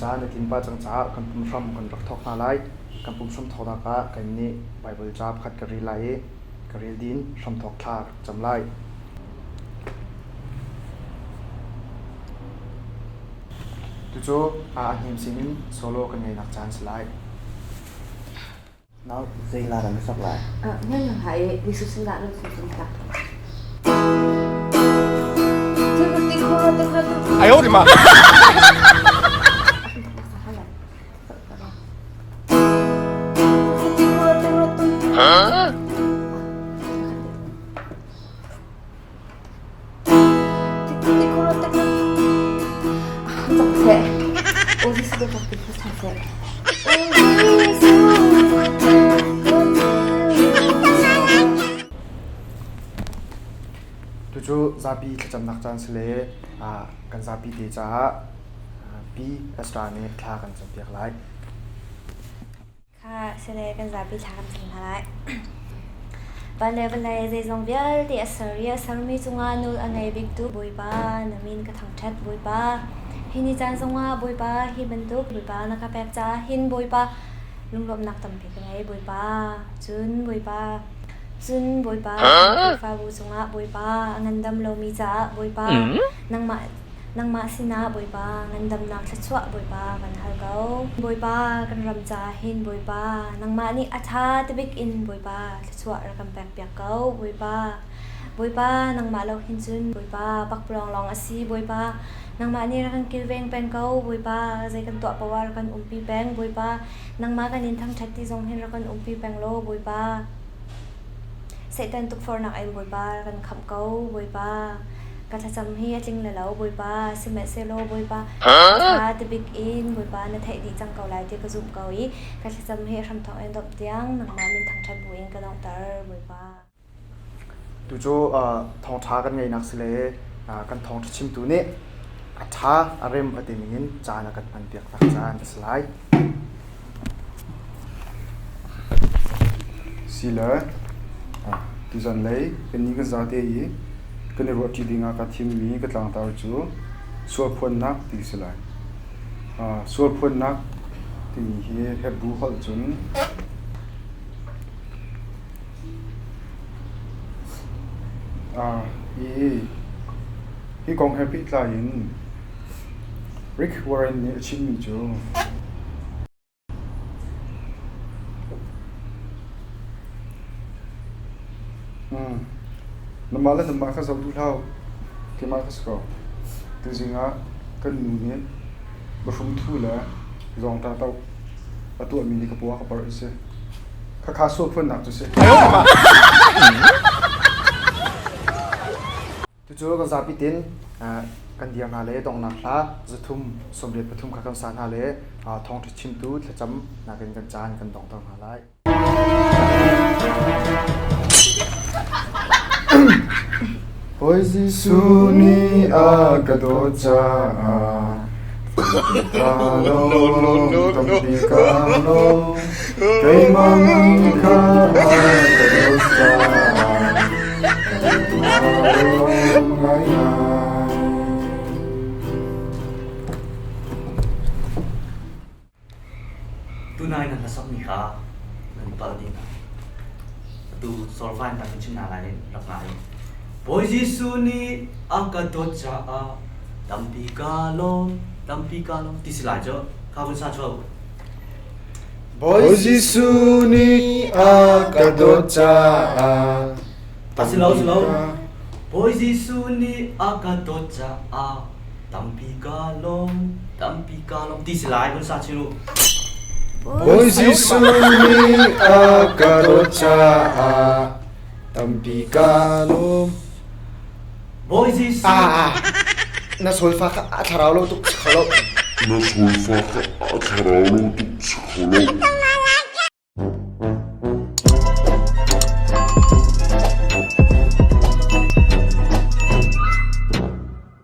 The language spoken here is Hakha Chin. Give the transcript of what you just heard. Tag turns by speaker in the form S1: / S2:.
S1: Caan a tlin pah cang caah kan pum hram kan rak thawk hna lai. Kan pum hram thawknak ah kan nih Baibal ca pakhat ka rel lai i ka rel din hramthawk thla ka cam lai. Tucu a hnem sinin solo kan ngeinak caan si lai.
S2: Nau zei hla dah na sak lai?
S3: Ngai nang hai ni su sin dah na su sin hlak.
S4: 哎呦我的妈！
S1: Tucu zapi thlacamnak caan si le kan zapi te caah Pi Esther nih thla kan campiak lai.
S3: Kha sile kan zapi thla kan cam hna lai. Van le vawlei zeizong vialte a ser i a sermi cungah nawl a ngei biktu Bawipa, na min ka thangṭhat Bawipa. Hi ni caan zongah Bawipa, hi bantuk Bawipa na ka pek caah hin Bawipa lunglawmhnak tampi ka ngei Bawipa. Cun Bawipa, cun Bawipa, Khrihfabu cungah Bawipa, a ngandam lomi caah Bawipa, nangmah Nangmah sinah Bawipa ngandamnak thluachuah Bawipa kan hal ko. Bawipa kan ram caah hin Bawipa nangmah nih a ṭha tibik in Bawipa thluachuah rak kan pekpiak ko Bawipa. Bawipa nangmah lo hin cun Bawipa pakpalawng lawng a si Bawipa. Nangmah nih rak kan kilveng peng ko Bawipa. Zei kan tuah paoh ah rak kan umpi peng Bawipa. Nangmah kan in thangṭhat ti zong hin rak kan umpi peng law Bawipa. Satan tukforhnak in Bawipa rak kan khamh ko Bawipa. Ka thlacam hi a tling le lo, Bawipa, sihmanhsehlaw Bawipa, ṭha tibik in Bawipa na theih dih cang ko lai ti ka zumh ko i ka thlacam hi hramthawk in dongh tiang nangmah min thangṭhat buin ka donghter, Bawipa.
S1: Tucu thawngṭha kan ngeihnak si le kan thawngṭha chimtu nih a ṭha a rem a ti ningin caan a kan hmanpiaknak caan a si lai.
S5: Sile tuzan lei kannih kan zate i kan i ruahṭi dingah kaa thimmi ka tlangtar cu sualphuannak ti a si lai. Sualphuannak timi hi Hebru holh cun hi kong he pehtlai in Rick Warren nih a chimmi cu Nangmah le nangmah kha zoh duh hlah. Keimah ka si ko. Tuzing ah kan nu nih bahrum thu le zawngṭah toh a tuahmi nih ka paw a ka porh i si. Khakha sualphuannak cu si.
S1: Tucu kan zapi tin kan dir hna le donghnak hla zathum 83 kha kan sa hna le thawngṭha chimtu thlacam nakin kan caan kan donghter hna lai.
S5: Bawi Jesuh nih a ka dawt caah ka lawm, tampi ka lawm. Keimah ngan kha a ka dawt caah ka lawm ngaingai.
S6: Tunai nan hlasakmi kha nan i palh dih hna. Atu solfa in kan chim hna lai rak ngai u. Bawi Jesuh nih a ka dawt caah tampi ka lawm, tampi ka lawm ti si lai cu. Kha vun sa chuah u.
S5: Bawi Jesuh nih a ka dawt caah
S6: A si lo, si lo. Bawi Jesuh nih a ka dawt caah tampi ka lawm, tampi ka lawm ti si lai vun sa chin u.
S5: Bawi Jesuh nih a ka dawt caah tampi ka lawm.
S6: Bawi Jesuh
S1: Ah, na solfa kha a thlarau lo tuk si kho lo.
S7: Na solfa kha a thlarau lo tuk si kho lo.